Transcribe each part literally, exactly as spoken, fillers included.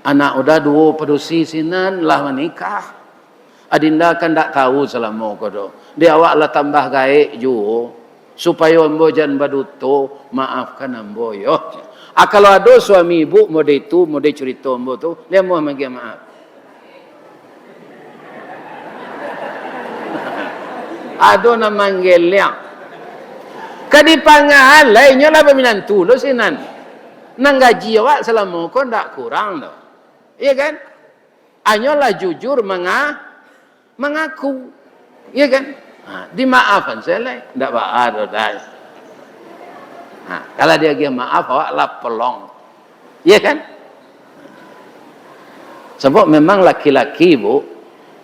Anak uda duo padusi sinan lah manikah. Adinda kan ndak tahu salamo ko tu. Di awak lah tambah gaek juo, supayo ambo jan baduto, maafkan ambo yo. Ah, kalau ado suami ibu mode itu, mode curito ambo tu, lai amuah maagiah maaf. Ado nan manggeliang. Ka dipangahalai, inyo lah baminantu lo sinan. Nan gaji awak salamo ko ndak kurang doh. Iya kan? Hanyolah jujur manga-, mangaku. Iya kan? Ha, dimaafkan sajo lai. Ndak baa doh, dai. Ha, kalau diagiah maaf, awak lah pelong. Iya kan? Sabab memang laki-laki, Bu,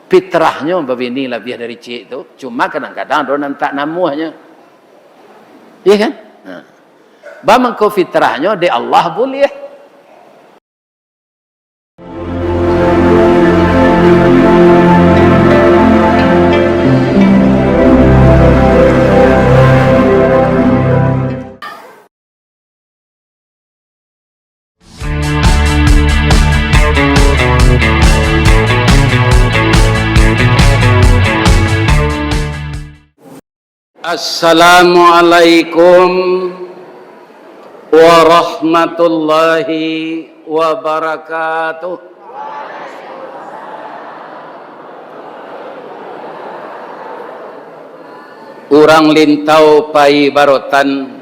fitrahnyo babini labiah dari ciek tu. Cuma kadang-kadang ado nan tak namuahnyo. Iya kan? Ha. Ba mangko fitrahnyo dek Allah buliah. Assalamualaikum warahmatullahi wabarakatuh. Urang Lintau pai barotan,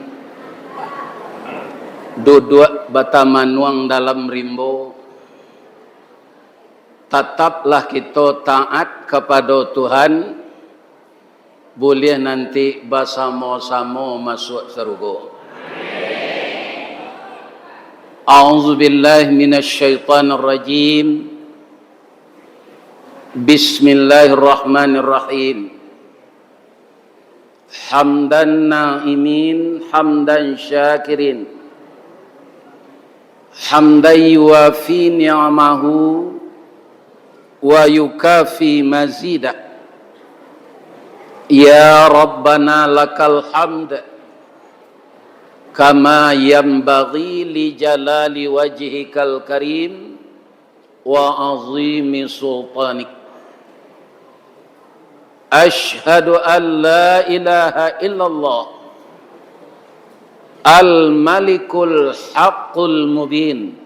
duduak batamanuang dalam rimbo. Tataplah kito taat kapado Tuhan, buliah nanti basamo-samo masuak sarugo. A'udzubillahi minasyaitonirrajim. Bismillahirrahmanirrahim. Hamdan na'imin, hamdan syakirin. Hamdan yuwafi ni'amahu wa yukafi mazidah. Ya Rabbana lakal hamd, kama yanbaghi li jalali wajhikal karim wa azimi sultanik. Asyhadu an la ilaha illallah al-malikul haqqul mubin.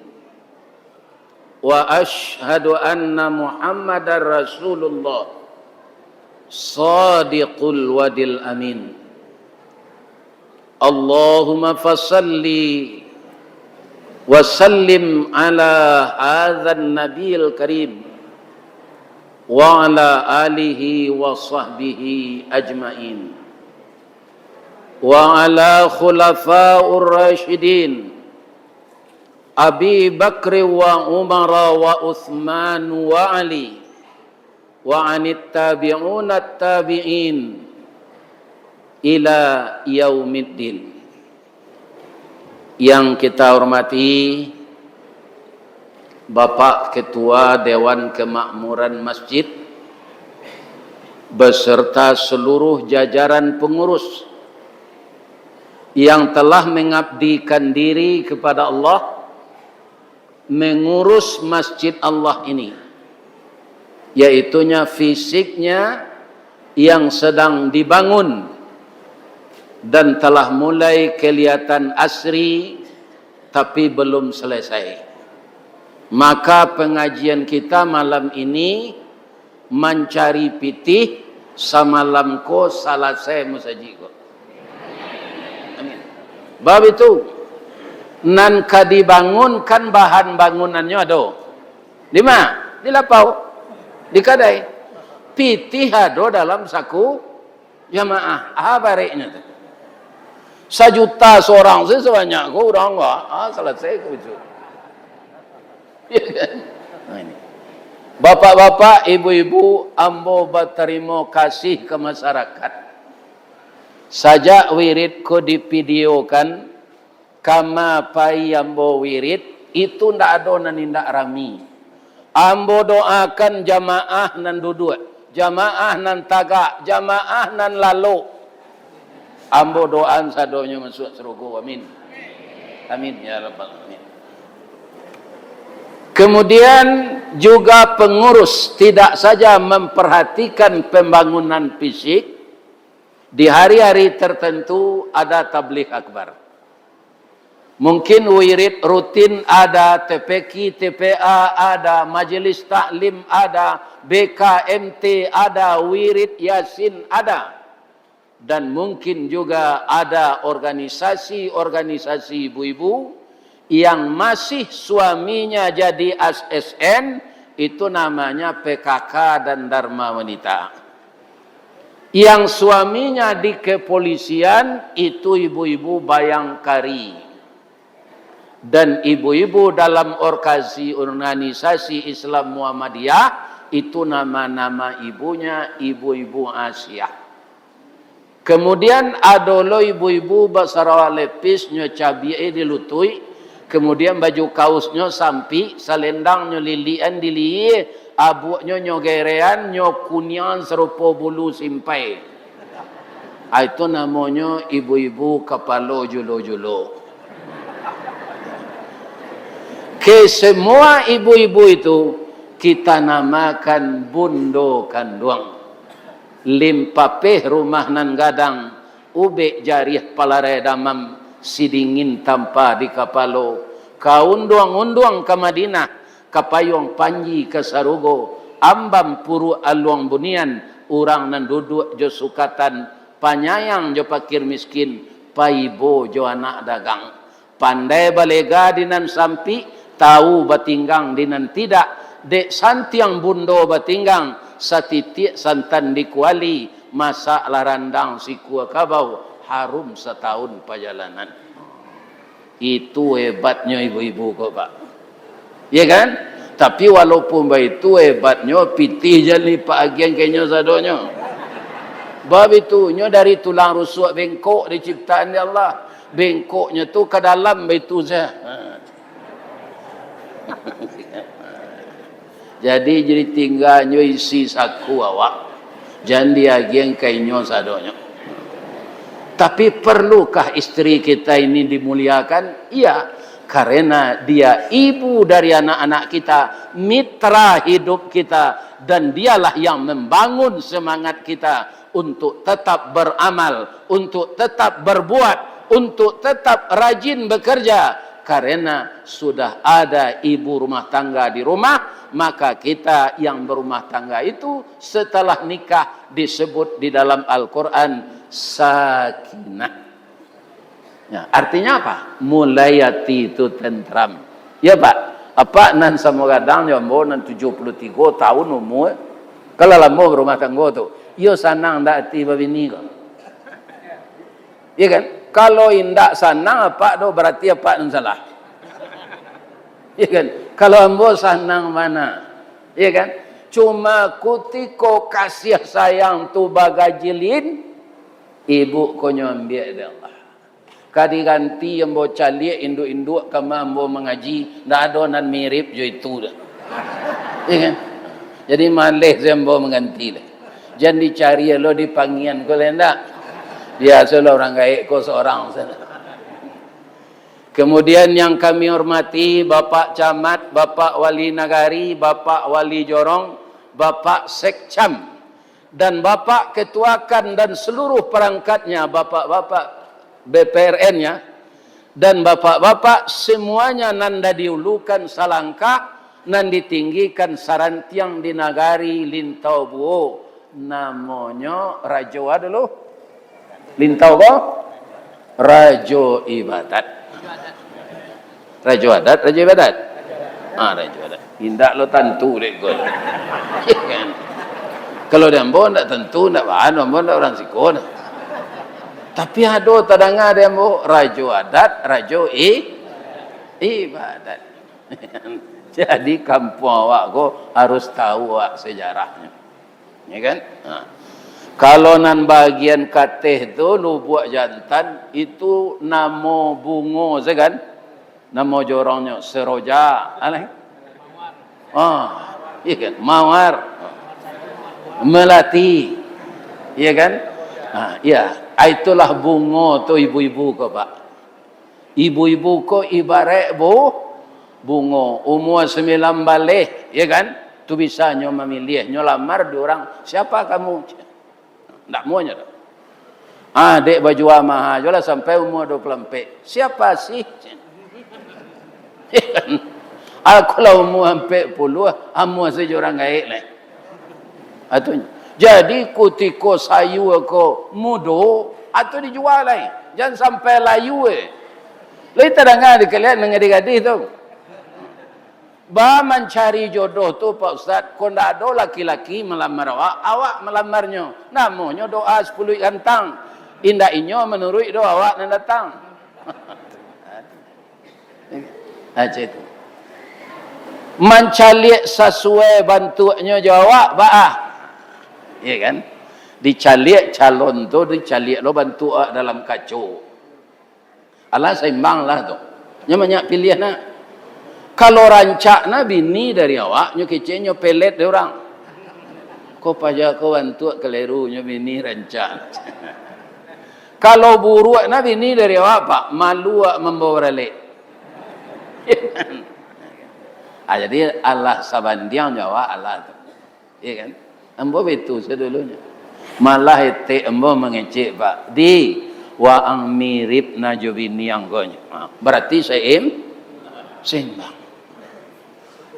Wa asyhadu anna Muhammadar Rasulullah shadiqul wadil amin. Allahumma fasalli wa sallim ala hadzan nabiyil karim wa ala alihi wa sahbihi ajmain, wa ala khulafaur rasyidin Abi Bakri wa Umar wa Utsman wa Ali, wa anit tabi'unat tabi'in ila yaumiddin. Yang kita hormati Bapak Ketua Dewan Kemakmuran Masjid beserta seluruh jajaran pengurus yang telah mengabdikan diri kepada Allah, mengurus masjid Allah ini, yaitunya fisiknya yang sedang dibangun dan telah mulai kelihatan asri, tapi belum selesai. Maka pengajian kita malam ini mancari pitih, samalam ko salasai musajik ko. Amin. Bab itu, nan ka dibangunkan bahan bangunannyo ado. Di ma? Di lapau. Di kadai. Pitih ado dalam saku jamaah. Ah, bareknyo tu. Sajuta sorang se sabanyak ko urang ko. Ah, salasai ko itu. Iyo kan? Nah, ini. Bapak-bapak, ibu-ibu, ambo batarimo kasih ka masarakat. Sajak wirid ko dipidiyokan, kama pai ambo wirid, itu ndak ado nan indak rami. Ambo doakan jamaah nan duduak, jamaah nan tagak, jamaah nan lalok. Ambo doaan sadonyo masuak sarugo. Amin. Amin, ya rabbal alamin. Kemudian juga pengurus tidak saja memperhatikan pembangunan fisik, di hari-hari tertentu ada tabligh akbar. Mungkin wirid rutin ada, T P Q, T P A ada, majelis taklim ada, B K M T ada, wirid Yasin ada. Dan mungkin juga ada organisasi-organisasi ibu-ibu yang masih suaminya jadi A S N, itu namanya P K K dan Dharma Wanita. Yang suaminya di kepolisian, itu ibu-ibu Bayangkari. Dan ibu-ibu dalam orkasi-, organisasi Islam Muhammadiyah, itu nama-nama ibunya ibu-ibu Asiah. Kemudian ado lo ibu-ibu basarawa lepis, nyo cabiak di lutuik, kemudian baju kausnyo sampik, salendangnyo lilian di lihia, abuaknyo nyo gerean, nyo kuniang sarupo bulu simpai. Ah, itu namonyo ibu-ibu kapalo julo-julo. Kesemua ibu-ibu itu kita namakan bundo kanduang. Limpapeh rumah nan gadang, ubek jariah palarai damam, sidingin tampa di kapalo, ka unduang-unduang ka Madinah, ka payuang panji ka sarugo, ambam puruak aluang bunian, urang nan duduak jo sukatan, panyayang jo pakir miskin, paibo jo anak dagang. Pandai balega di nan sampik, tawu batinggang di nan tidak. Dek santiang bundo batinggang, satitiak santan di kuali, masaklah randang sikua kabau, harum satahun pajalanan. Itu hebatnyo ibu-ibu ko, Pak. Ya kan? Tapi walaupun baitu hebatnyo, pitih jan lipak agian ka inyo sadonyo. Bab itu, nyo dari tulang rusuak bengkok diciptaan dek Allah. Bengkoknyo tu ka dalam baitu sajo. Ha. Jadi, jadi tingganyo isi saku awak. Jan diagian ka inyo sadonyo. Tapi perlukah istri kita ini dimuliakan? Iya, karena dia ibu dari anak-anak kita, mitra hidup kita, dan dialah yang membangun semangat kita untuk tetap beramal, untuk tetap berbuat, untuk tetap rajin bekerja. Karena sudah ada ibu rumah tangga di rumah, maka kita yang berumah tangga itu setelah nikah disebut di dalam Al-Quran sakinah. Ya, artinya apa? Mulai hati itu tentram. Ya, Pak. Apak nan samo gadang jo ambo nan tujuah puluah tigo tahun umur. Kalau lamo berumah tanggo tu, iyo sanang ndak hati babini ko? Ya kan? Kalau indak sanang apak tu, berarti apak nan salah. Ya kan? Kalau ambo sanang bana. Ya kan? Cuma kutiko kasih sayang tu bagajilin, ibu ko nyo ambiak dek Allah. Ka diganti ambo caliak induak-induak kama ambo mangaji, ndak ado nan mirip jo itu doh. Ya kan? Jadi maleh se ambo mangganti doh. Jan dicari lo di pangian ko lai ndak. Biasolah urang gaek ko sorang sajo. Kemudian yang kami hormati Bapak Camat, Bapak Wali Nagari, Bapak Wali Jorong, Bapak Sekcam, dan Bapak Ketua K A N dan seluruh perangkatnya, bapak-bapak B P R N-nya, dan bapak-bapak semuanya nan dahulukan salangkah, nan ditinggikan sarantiang di nagari Lintau Buo, namonyo Rajo a dulu. Lintau ko? Rajo Ibadat. Rajo adat, rajo ibadat? Ah, rajo adat. Indak lo tantu dek ko. Kan? Kalau di ambo ndak tantu, ndak baa, ambo ndak urang siko nah. Tapi ado tadanga di ambo, rajo adat, rajo i-, ibadat. Jadi kampuang awak ko harus tahu awak sejarahnyo. Ya kan? Ha. Kalau nan bagian kateh tu, Lubuak Jantan, itu namo bungo se kan? Namo jorongnyo Seroja, aleh? Ah, iya kan? Mawar. Melati. Iya kan? Ah, iya. Ah, itulah bungo tu ibu-ibu ko, Pak. Ibu-ibu ko ibarat bu-, Bungo, umua sambilan baleh, ya kan? Tu bisa nyo mamiliah, nyo lamar di urang, "Siapa kamu?" Ndak muahnyo tu. "Ah, dek bajua maha jo lah sampai umua duo puluah ampek." "Siapa sih?" Ya kan? "Aku lah umua ampek puluah, amuah sajo urang gaek lai." Atunyo. Jadi, kutiko sayua ko mudo, atu dijua lai. Jan sampai layu, eh. Lai tadanga dikalian nan gadih-gadih tu. Ba mancari jodoh tu, Pak Ustaz, ko ndak ado laki-laki malamar awak, awak malamarnyo. Namonyo doa sapuluah gantang. Indak inyo manuruik doh awak nan datang. Aceh tu. Mancaliak sasuai bantuaknyo jo awak, baa. Ya kan? Dicaliak calon tu, dicaliak lo bantuak dalam kaco. Alah saimbang lah tu. Nyo banyak piliah nak. Kalau rancak na bini dari awak, nyo kecek nyo pelet dek urang. Ko paja ko bantuak keliru, nyo bini rancak. Kalau buruak na bini dari awak, Pak, malu awak mambawa baralek. Ah, jadi alah sabandiang jo awak, alah tu. Iya kan? Ambo baitu sadulunyo. Malah etek ambo mangecek, Pak. Di, waang mirip na jo bini angkonyo. Ha, berarti seim-, seimbang.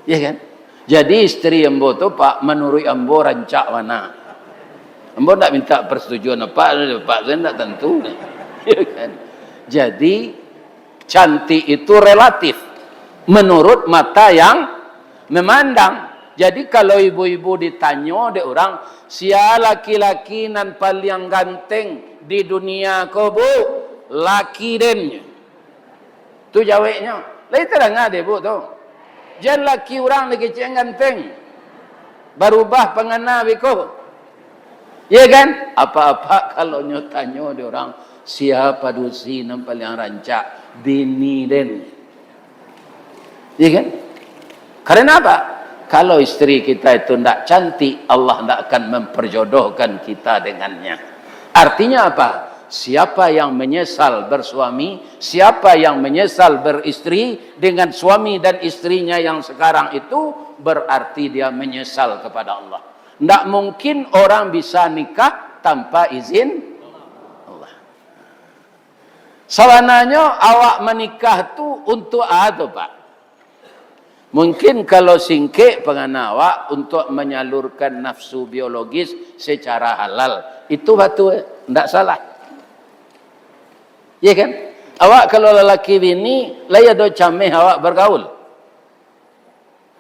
Iya kan? Jadi isteri ambo tu, Pak, manuruik ambo rancak bana. Ambo ndak minta persetujuan Apak, Pak, saya ndak tantu. Iya kan? Jadi, cantik itu relatif menurut mata yang memandang. Jadi, kalau ibu-ibu ditanyo dek urang, "Sia laki-laki nan paliang ganteng di dunia ko, Bu?" "Laki den." Tu jaweknyo. Lai tadanga dek ibu tu. Jan laki urang dikecek ganteng. Barubah pangana beko. Iya kan? Apa-apa kalau nyo tanyo dek urang, "Sia padusi nan paliang rancak?" "Bini den." Iya kan? Karena apa? Kalau isteri kita itu ndak cantik, Allah ndak akan memperjodohkan kita dengannya. Artinya apa? Siapa yang menyesal bersuami, siapa yang menyesal beristeri dengan suami dan istrinya yang sekarang itu, berarti dia menyesal kepada Allah. Ndak mungkin orang bisa nikah tanpa izin Allah. Sabananyo awak manikah tu untuak a tu, Pak? Mungkin kalau singkek pangana awak untuak manyalurkan nafsu biologis secara halal. Itu batua, ndak salah. Iya kan? Awak kalau lalaki bini, lai ado cameh awak bagaul.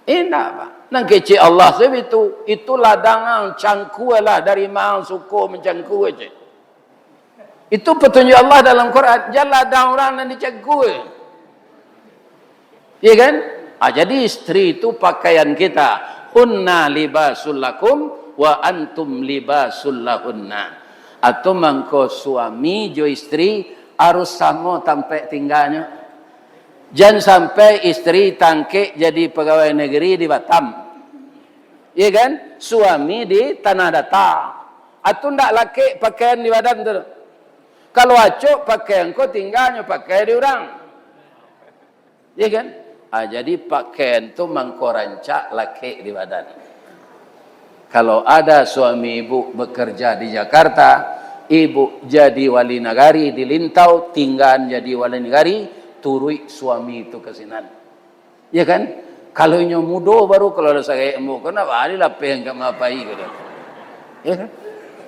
Indak, Pak. Nan kecek Allah sajo itu, itu ladang ang cangkua lah, dari ma ang suko mancangkua, cek. Itu petunjuk Allah dalam Quran, jan ladang urang nan dicangkua. Iya kan? Ah, jadi isteri itu pakaian kita. "Hunna libasul lakum wa antum libasul lahunna." Atau mangko suami jo isteri harus samo tampek tingganyo. Jan sampai isteri tangkek jadi pegawai negeri di Batam. Iya kan? Suami di Tanah Datar. Atu ndak lakek pakaian di badan tu. Kalau acok pakaian ko tingganyo pakai di urang. Iya kan? Ah, jadi pakaian tu mangko rancak lakek di badan. Kalau ada suami ibu bekerja di Jakarta, ibu jadi wali nagari di Lintau, tinggaan jadi wali nagari, turuik suami tu ka sinan. Ya kan? Kalau inyo mudo baru, kalau lah sagai ambo, ko nak bali lapeh angkak mapai ko dah. Ya kan?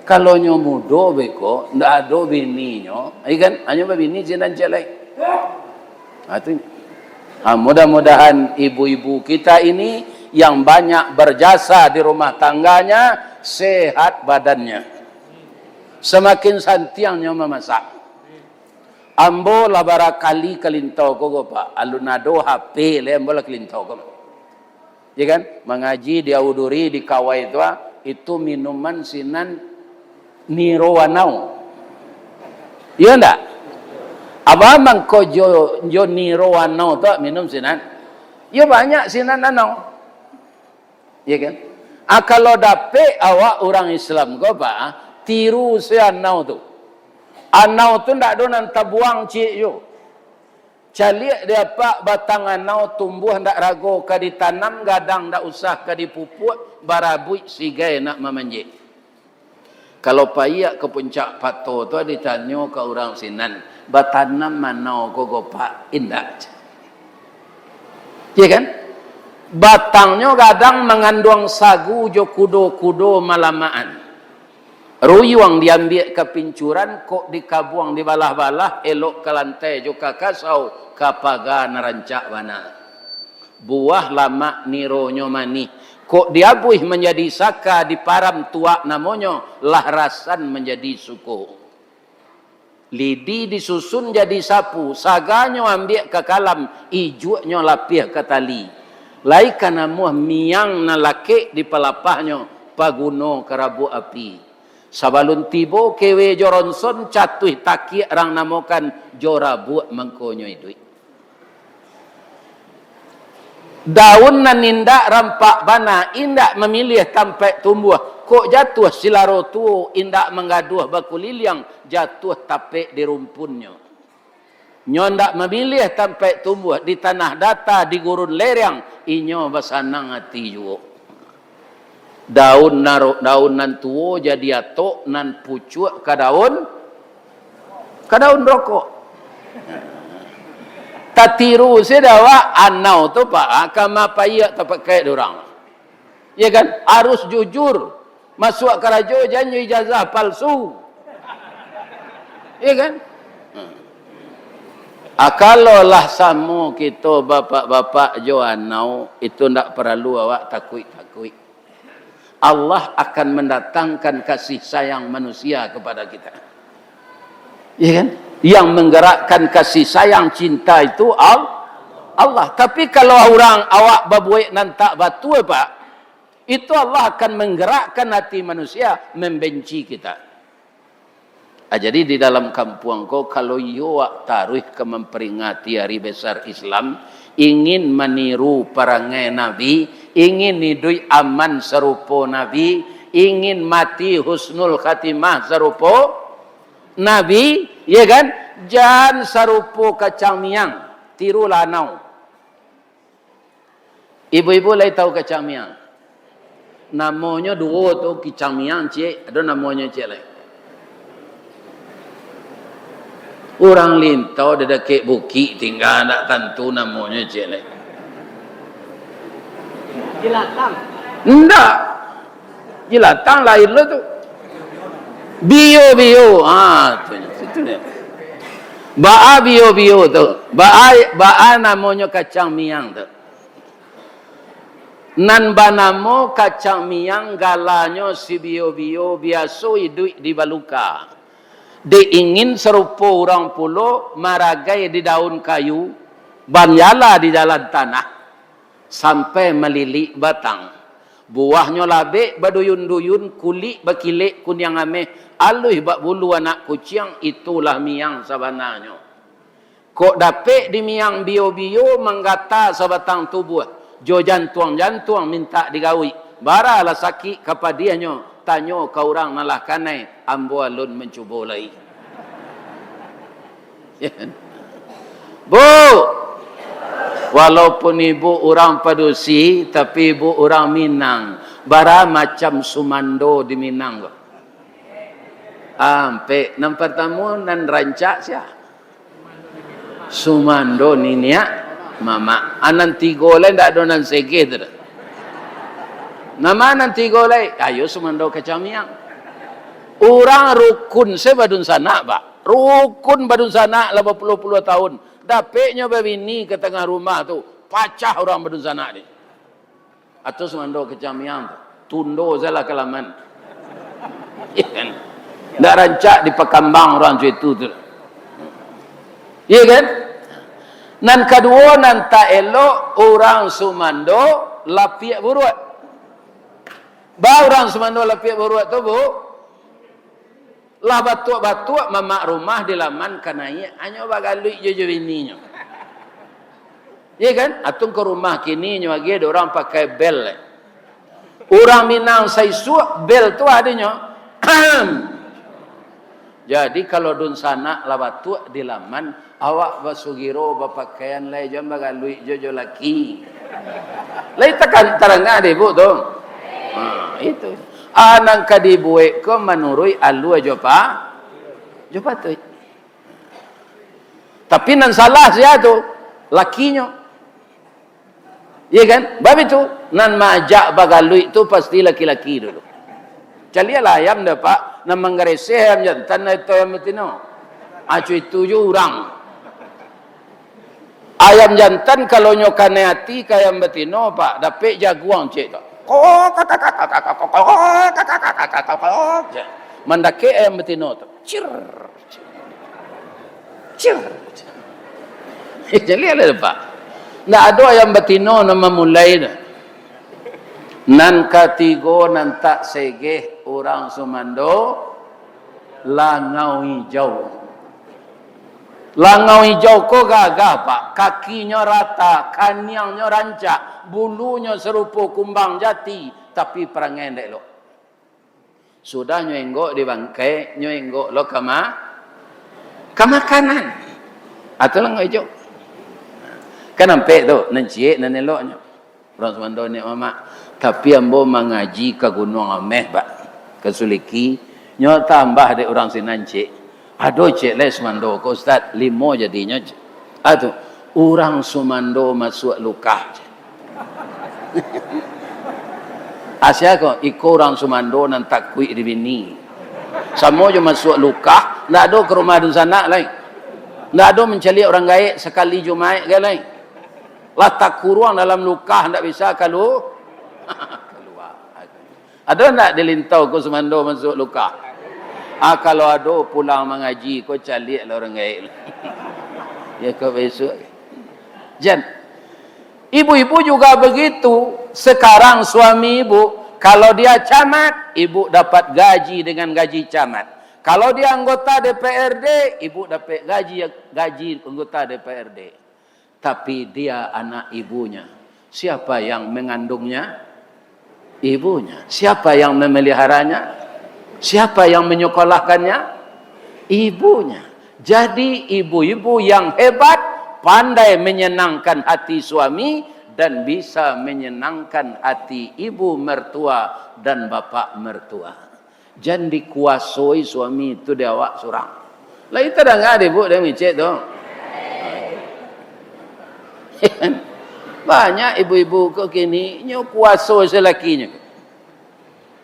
Kalau nyo mudo beko, ndak ado bininyo, ya kan? Hanyo babini sinan ciek lai. Ha, tu. Ha, mudah-mudahan ibu-ibu kita ini yang banyak berjasa di rumah tangganya, sehat badannya. Semakin santiangnyo mamasak. Ambo lah barakali ka Lintau ko, ko, Pak. Alun ado H P lai, ambo lah ka Lintau ko. Ya kan? Mangaji di Auduri, di Kawai tu, ah, itu minuman sinan Niro Wanau. Iyo ndak? Abah mangko jo, jo Niro Wanau tu minum sinan. Iyo banyak sinan anau. Ya kan? Ah, kalau dapek awak urang Islam ko, Pak, ah, tiru se anau tu. Anau tu ndak ado nan tabuang ciek jo. Caliak di apak batang anau tumbuah ndak rago ka ditanam, gadang ndak usah ka dipupuak, barabuik sigai nak mamanjek. Kalau paiak ka puncak pato tu ditanyo ka urang sinan, "Batanam anau ko gopak?" "Indak." Ya kan? Batangnyo gadang manganduang sagu jo kudo-kudo malamaan. Ruyuang diambiak ka pincuran, kok dikabuang dibalah-balah, elok ka lantai jo ka kasau, ka paga nan rancak bana. Buah lamak nironyo manih, kok diabuih manjadi saka, diparam tuak namonyo, lah rasan manjadi suko. Lidi disusun jadi sapu, saganyo ambiak ka kalam, ijuaknyo lapiah ka tali. Lai ka namuah miang nan lakek di palapahnyo, paguno ka rabuak api. Sabalun tibo kewe jo ronson, catuih takiak rang namokan, jo rabuak mangkonyo iduik. Daun nan indak rampak bana, indak mamiliah tampaik tumbuah, kok jatuah silaro tuo, indak manggaduah bakuliliang, jatuah tapek di rumpunnyo. Nyo ndak mamiliah tampaik tumbuah, di tanah data, di gurun lereng, inyo basanang ati juo. Daun naro-, daun nan tuo jadi atok, nan pucuak ka daun, ka daun rokok. Tatiru se dah awak, anau tu, Pak, ah, ka ma paiak tapakai dek urang. Ya kan? Harus jujur. Masuak karajo jan jo ijazah palsu. Ya kan? Ah, kalau lah samo kito bapak-bapak jo anau, itu ndak paralu awak takuik-takuik. Allah akan mandatangkan kasih sayang manusia kapada kita. Ya kan? Yang manggarakkan kasih sayang cinta itu Al-, Allah. Tapi kalau urang awak babuek nan tak batua, Pak, itu Allah akan manggarakkan hati manusia mambanci kita. Ah, jadi di dalam kampuang ko, kalau iyo awak taruih ka mamperingati Hari Besar Islam, ingin maniru parangai Nabi, ingin iduik aman sarupo Nabi, ingin mati husnul khatimah sarupo Nabi, ya kan? Jan sarupo kacang miang, tirulah anau. Ibu-ibu lai tahu kacang miang? Namonyo duo tu, kicang miang ciek, ado namonyo ciek lai. Urang Lintau di dakek bukik tingga, ndak tantu namonyo ciek lai. Jilatang. Ndak. Jilatang lain lo tu. Bio-bio. Ha, tu, itu dia. Baa bio-bio tu? Baa, baa namonyo kacang miang tu? Nan banamo kacang miang, galanyo si bio-bio, biaso iduik di baluka. Dek ingin sarupo urang pulo, maragai di daun kayu, banjala di jalan tanah, sampai malilik batang. Buahnyo labek baduyun-duyun, kulik bakilek kuniang ameh, aluih bak bulu anak kuciang, itulah miang sabananyo. Kok dapek di miang bio-bio, manggata sabatang tubuah, jo jantuang-jantuang mintak digawik. Bara lah sakik ka padiahnyo, tanyo ka urang nan lah kanai, ambo alun mancubo lai. Bu, walaupun ibu urang padusi, tapi ibu urang Minang. Bara macam sumando di Minang ko? Ampek. Nan partamo, nan rancak sia? Sumando niniak mamak. A, nan tigo lai ndak ado nan segeh tu doh. Nama nan tigo lai? Ayo sumando kacang miang. Urang rukun se badunsanak, Pak. Rukun badunsanak lah bapuluah-puluah tahun. Dapeknyo babini ka tangah rumah tu, pacah urang badunsanak ni. Atau sumando kacang miang tu, tundo salah kalaman. Ya kan? Ndak rancak dipakambang urang cuitu tu. Ya kan? Nan kaduo, nan tak elok, urang sumando lapiak buruak. Ba urang sumando lapiak buruak tu, Bu? Lah batuak-batuak mamak rumah di laman ka naiak, hanyo bagaluik jo, jo bininyo. Iya kan? Atun ka rumah kini nyo agiah dek urang pakai bel. Urang Minang saisuak bel tu adonyo. Jadi, kalau dunsanak lah batuak di laman, awak basugiro bapakaian lai, jan bagaluik jo, jo laki. Lai takan-, tarangah dek ibuk tu. Ha, itu. Ah, nan ka dibuek ko manuruik alua jo pa-, jo patuik. Tapi nan salah sia tu, lakinyo. Iya kan? Bab itu, nan maajak bagaluik tu pasti laki-laki dulu. Caliaklah ayam dah, Pak, nan manggareseh ayam jantan atau ayam batino. Acu itu jo urang. Ayam jantan kalau nyo kanai ati ka ayam batino, Pak, dapek jaguang cek tu. Mandakek ayam batino tu. Cir. Cir. Jadi, ada, Pak. Ndak ado ayam batino nan mamulai tu. Nan katigo, nan tak segeh urang sumando, langau ijau. Langau ijau ko gagah, Pak. Kakinyo rata, kaniangnyo rancak, bulunyo sarupo kumbang jati, tapi parangai indak elok. Sudah nyo enggok di bangkai, nyo enggok lo ka ma-, ka makanan. Atau langau ijau. Kan ampek tu, nan ciek, nan eloknyo. Urang sumando niaik mamak. Tapi ambo mangaji ka Gunuang Ameh, Pak. Ka Suliki. Nyo tambah dek urang sinan, cek. Ado cek lai sumando ko, Ustaz. Limo jadinyo, cek. Ah, tu. Urang sumando masuak lukah, cek. Asia ko, iko urang sumando nan takuik di bini. Samo jo masuak lukah, ndak ado ka rumah dunsanak lai. Ndak ado mancaliak urang gaek sakali Jumaik gai lai. Lah takuruang dalam lukah, ndak bisa kalu-, kalua. Ado ndak di Lintau ko sumando masuak lukah? Ah, kalau ado pulang mangaji ko, caliaklah urang gaek. Ya, ko besok. Jan. Ibu-ibu juga begitu. Sekarang suami ibu, kalau dia camat, ibu dapat gaji dengan gaji camat. Kalau dia anggota D P R D, ibu dapat gaji, gaji anggota D P R D. Tapi dia anak ibunya. Siapa yang mengandungnya? Ibunya. Siapa yang memeliharanya? Siapa yang menyekolahkannya? Ibunya. Jadi, ibu-ibu yang hebat, pandai menyenangkan hati suami, dan bisa menyenangkan hati ibu mertua dan bapak mertua. Jan dikuasoi suami tu dek awak surang. Lai tadanga dek ibuk dek micek tu. Banyak ibu-ibu ko kini, nyo kuaso salakinyo.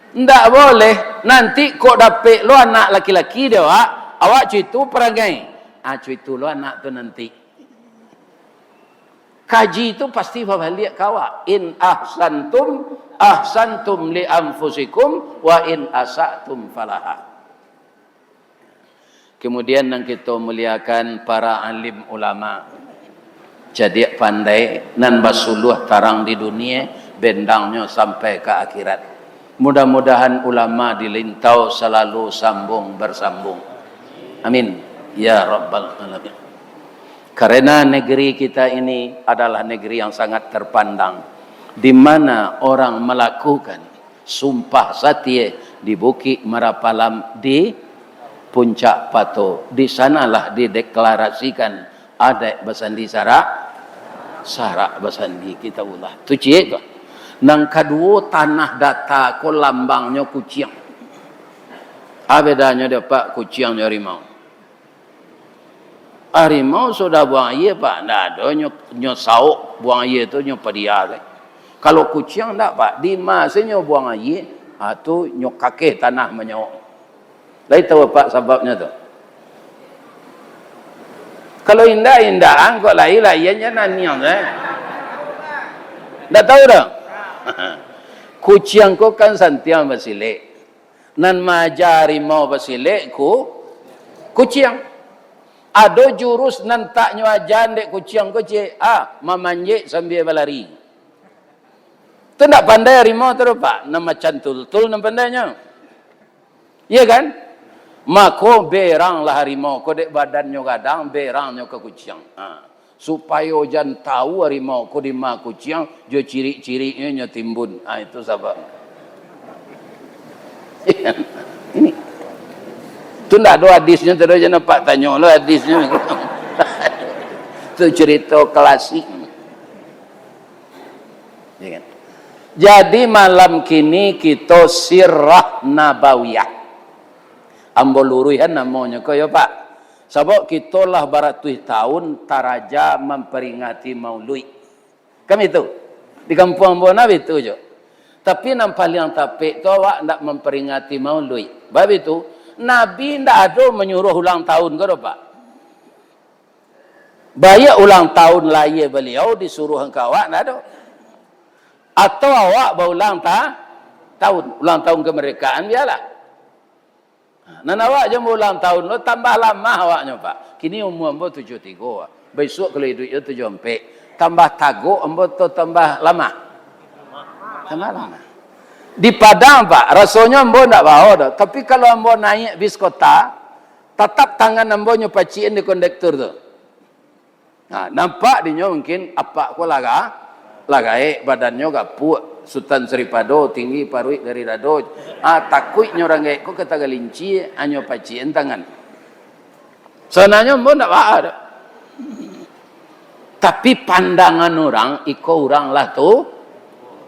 Ndak boleh, nanti kok dapek lo anak laki-laki dek awak, awak cuitu parangai. Ah, cuitu lo anak tu nanti. Kaji tu pasti babaliak ka awak. In ahsantum, ahsantum li anfusikum, wa in asatum falaha. Kemudian, nan kito muliakan para alim ulama, cadiak pandai, nan basuluah tarang di dunia, bendangnyo sampai ka akhirat. Mudah-mudahan ulama di Lintau salalu sambung bersambung. Amin. Ya Rabbal Alamin. Karena negeri kita ini adalah negeri yang sangat terpandang, di mana orang melakukan sumpah satie di Bukik Marapalam, di Puncak Pato. Di sanalah dideklarasikan adaik basandi sarak, sarak basandi Kitabullah. Tu ciek tu. Nan kaduo, tanah data ko lambangnyo kuciang. Ah, bedanyo dek apak kuciang jo harimau. Harimau sudah buang aia, Pak, ndak ado nyo, nyo sauk buang aia tu, nyo padia se. Kalau kuciang ndak, Pak, dima se nyo buang aia, ha, tu nyo kakeh tanah manyauk. Lai tahu apak sababnyo tu? Kalau indak, indak, angkok lai, laian jan naniang se. Ndak tahu doh? Kuciang ko kan santiang basilek. Nan maaja harimau basilek ku-, kuciang. Ado jurus nan tak nyo aja dek kuciang ko, ciek. Ah, mamanjek sambia balari. Tu ndak pandai harimau tu doh, Pak. Nan macan tultul nan pandainyo. Iya kan? Mako, beranglah harimau ko dek badannyo gadang, berangnyo ka kuciang. Ha. Supayo jan tahu harimau ko dima kuciang, jo cirik-ciriknyo nyo timbun. Ha, itu sabab. Ini. Tu ndak ado hadisnyo, tu jan nampak tanyo lo hadisnyo. Tu carito klasik. Ya kan? Jadi, malam kini kito sirah nabawiyah. Ambo luruihan namonyo ko yo, Pak. Sabab kito lah baratuih taun taraja mamperingati Mauluik. Kan bitu? Di kampuang ambo nah bitu jo. Tapi nan paliang tapek tu awak ndak mamperingati Mauluik. Bab itu, Nabi ndak ado manyuruah ulang taun ko doh, Pak. Baiak ulang taun lahia baliau disuruahkan ka awak, ndak ado. Atau awak baulang ta-, taun, ulang taun kamardekaan, bialah. Ha, nan awak jo baulang taun lo tambah lamah awaknyo, Pak. Kini umua ambo tujuah tigo, Pak. Bisuak kalau iduik jo tujuah ampek. Tambah tagok ambo tu tambah lamah. Tambah lamah. Di Padang, Pak, rasonyo ambo ndak bao doh. Tapi kalau ambo naiak bis kota, tatap tangan ambo nyo pacikan di kondektur tu. Nah, nampak dinyo mungkin apak ko lah ga-, lah gaek, badannyo gapuak, Sutan Sripado, tinggi paruik dari dado. Ah, takuiknyo urang gaek ko ka tagalincia, anyo pacikan tangan. Sabananyo ambo ndak baa doh. Tapi pandangan urang, iko urang lah tu,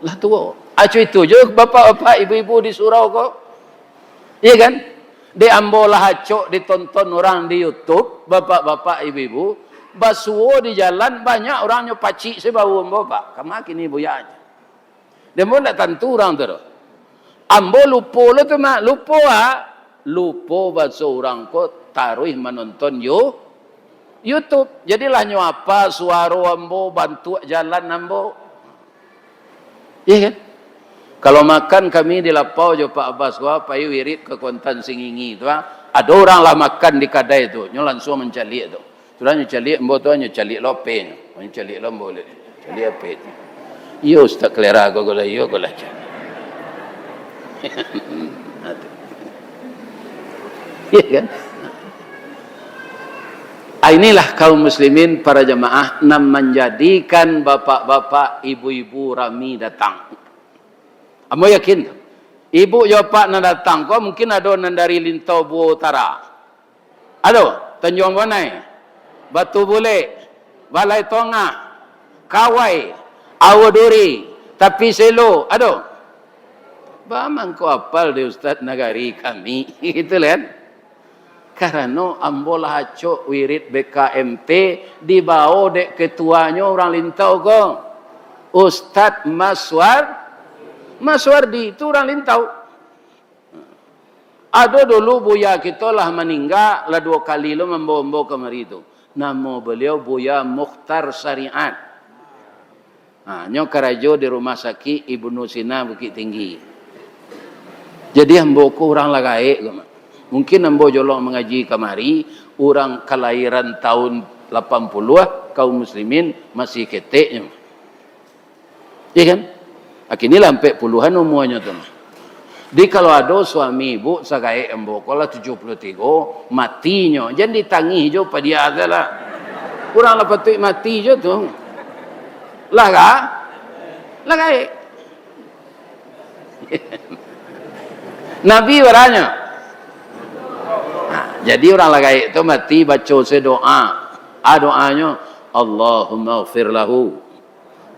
lah tuo. Acu itu jo bapak-bapak, ibu-ibu di surau ko. Iya kan? Dek ambo lah acok ditonton urang di YouTube, bapak-bapak, ibu-ibu, basuo di jalan banyak urang nyo pacik se bau ambo, Pak. Kama kini buya nyo. Dek ambo ndak tantu urang tu doh. Ambo lupo lo tu, Mak, lupo, ah. Lupo baso urang ko taruih manonton yo-, YouTube. Jadilah nyo apa suaro ambo, bantuak jalan ambo. Iya kan? Kalau makan kami di lapau jo Pak Abbas ko, pai wirid ka Kuantan Singingi tu, ah. Ado urang lah makan di kadai tu, nyo lansuang mancaliak tu. Sudah nyo caliak ambo tu, nyo caliak lo apenyo. Nyo caliak lo ambo, caliak apenyo. Iyo, Ustaz Kalera ko, ko lah, iyo, ko lah. Nah, tu. Iya kan? Ah, inilah kaum muslimin, para jamaah, nan manjadikan bapak-bapak, ibu-ibu rami datang. Ambo yakin tu. Ibu jo apak nan datang ko mungkin ado nan dari Lintau Buo Utara. Ado, Tanjuang Bonai, Batu Bulek, Balai Tongah, Kawai, Aua Duri, Tapi Selo, ado. Ba mangko apal di Ustaz Nagari kami, gitu kan? Karano ambo lah acok wirid B K M T dibao dek ketuanyo urang Lintau ko, Ustaz Maswar-, Maswardi, itu urang Lintau. Ado dulu buya kito lah maningga, lah duo kali lo mambao ambo kamari tu. Namo baliau Buya Mukhtar Syariat. Ha, nyo karajo di Rumah Sakik Ibnu Sina Bukittinggi. Jadi, ambo ko urang lah gaek ko, Mak. Mungkin ambo jolong mangaji kamari, urang kalahiran taun lapan puluah, kaum muslimin masih keteknyo. Iya kan? Kini lah ampek puluahan umuanyo tu, Mak. Jadi, kalau ado suami ibu sagaek ambo ko lah tujuah puluah tigo, mati nyo. Jan ditangih jo padiah tu lah. Urang lah patuik mati jo tu. Lah ka? Lah gaek. Nabi baranyo. Ha, jadi urang lah gaek tu mati baco se doa. Ah, doanyo, "Allahumma ighfir lahu,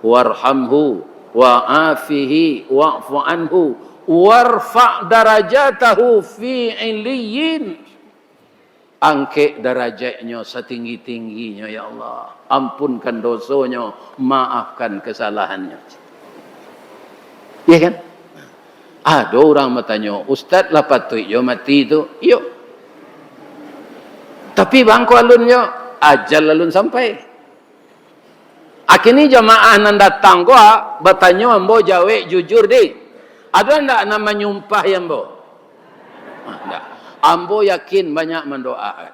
warhamhu, wa afihi, wa'fu anhu, warfa' darajatahu fi illiyin." Angkek darajatnyo satinggi-tingginyo, ya Allah. Ampunkan dosonyo, maafkan kasalahannyo. Iya kan? Ado urang batanyo, "Ustaz, lah patuik jo mati tu?" Iyo. Tapi bangko alun jo, ajal alun sampai. Kini jamaah nan datang ko, ah, batanyo ambo jawek jujur, di. Ado ndak nan manyumpahi ambo? Ah, ndak. Ambo yakin banyak mandoakan.